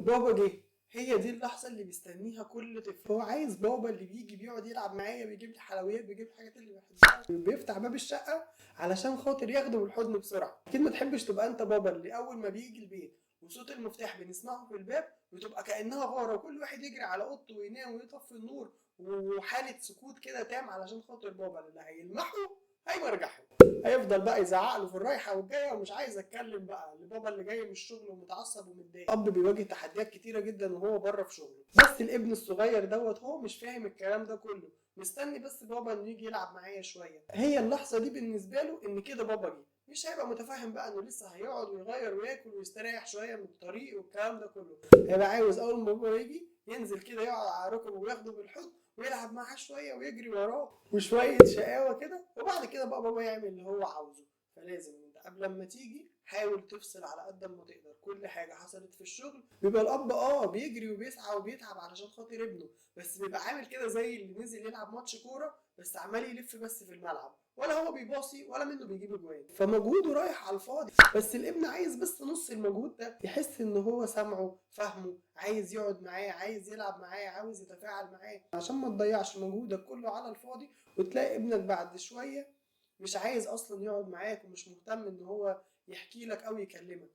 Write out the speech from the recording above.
بابا جه. هي دي اللحظة اللي بيستنيها كل طفل. هو عايز بابا اللي بيجي بيقعد يلعب معايا، بيجيب لي حلويات، بيجيب لي الحاجات اللي بحبها، بيفتح باب الشقة علشان خاطر ياخده بالحضن بسرعة. أكيد ما تحبش تبقى أنت بابا اللي أول ما بيجي البيت وصوت المفتاح بنسمعه في الباب بتبقى كأنها غارة، وكل واحد يجري على أوضته وينام ويطفي النور وحالة سكوت كده تام علشان خاطر بابا اللي هيلمحه هيمرجحه، هيفضل بقى يزعق له في الرايحه والجايه ومش عايز اتكلم بقى لبابا اللي جاي من الشغل ومتعصب ومتضايق. الاب بيواجه تحديات كتيرة جدا وهو بره في شغله، بس الابن الصغير دوت هو مش فاهم الكلام ده كله، مستني بس بابا انه يجي يلعب معايا شوية. هي اللحظة دي بالنسبة له ان كده بابا جه، مش هيبقى متفاهم بقى انه لسه هيقعد ويغير وياكل ويستريح شوية من الطريق والكلام ده كله. هيبقى عاوز اول ما بابا يجي ينزل كده يقعد على ركبه وياخده بالحضن ويلعب معاه شوية ويجري وراه وشوية شقاوة كده، وبعد كده بقى بابا يعمل اللي هو عاوزه. فلازم انت قبل ما تيجي حاول تفصل على قد ما تقدر. كل حاجة حصلت في الشغل بيبقى الاب بيجري وبيسعى وبيتعب علشان خاطر ابنه، بس بيبقى عامل كده زي اللي نزل يلعب ماتش كورة بس عمال يلف بس في الملعب، ولا هو بيباصي ولا منه بيجيب اجوان، فمجهوده رايح على الفاضي. بس الابن عايز بس نص المجهود ده، يحس ان هو سامعه فاهمه، عايز يقعد معاه، عايز يلعب معاه، عاوز يتفاعل معاه، عشان ما تضيعش مجهودك كله على الفاضي وتلاقي ابنك بعد شوية مش عايز اصلا يقعد معاك ومش مهتم ان هو يحكي لك او يكلمك.